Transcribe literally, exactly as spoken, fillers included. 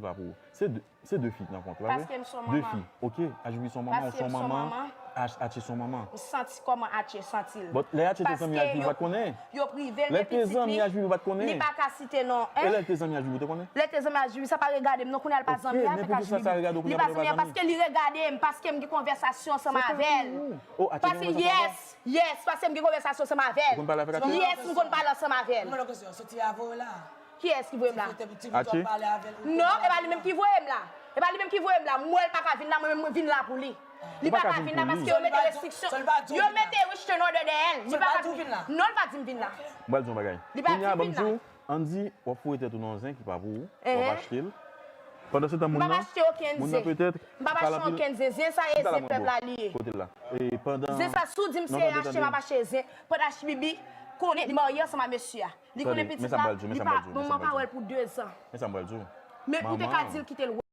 la pou ou. Se de, se de fi ki nan kont la, vre? Paske m son De manman. fi. Ok, H B B son manman, ou Paske son m son manman, manman. H, H son manman. M santi kòman Atye santi l. But lè Atye te zanmi H B B, ou pa t konnen? Yo prive l, Lè men te pitit zanmi li, H B B, ou pa t konnen? Li pa ka site non. E lè l te zanmi H B B, ou te konnen? Lè te zanmi H B B, sa pa regade m non, kounye a l pa Ok, zanmi men avèk poukisa sa H B B. Regade w, kounye Li a pa pou l zanmi pa avèk, zanmi? Paske li regade m, paske m gen konvèsasyon ansanm avè l. Oh, Atye gen Paske konvèsasyon yes, yes, paske m gen konvèsasyon ansanm avè Ou konn pale avèk l. Atye? Yes, m konn pale ansanm avè l. Mwen la kesyon, soti a voye la. Kiyès ki voye m la? Atye? Non, e pa li menm ki voye m la. E pa li menm ki voye m la. M wè l pa ka vin la, mwen menm mwen vin la pou li. Li Ou pa pa ka ka vin vin la pou li. Paske yo mete restriksyon. Yo mete restriction order dèyè l. Li pa ka vin. Non, li pa di m vin la. M pral di yon bagay. Li pa Kounye a, di ban m vin di la. w, Andy, w ap foure tèt ou nan zen ki pa pou ou. W Ehe. Ap achte l. Pandan se tan, M moun pa nan, achte okenn moun nan zen. petèt M pa pale achte anpil. Okenn zen. Zen sa e Chita la, zen mon pèp bro. la li ye. Kote l la. E pandan Zen sa, si w di m se Non, tande, achte, m ap tande. Achte zen. Pandan H B B konnen li marye ansanm a mesye a. Li konnen Tande, pitit men sa m la, pral di w, men li sa m pa, pral di w, men sa manman m pa pral wè di l pou de zan. Men sa m pral di w. Men ou te ka di l kite l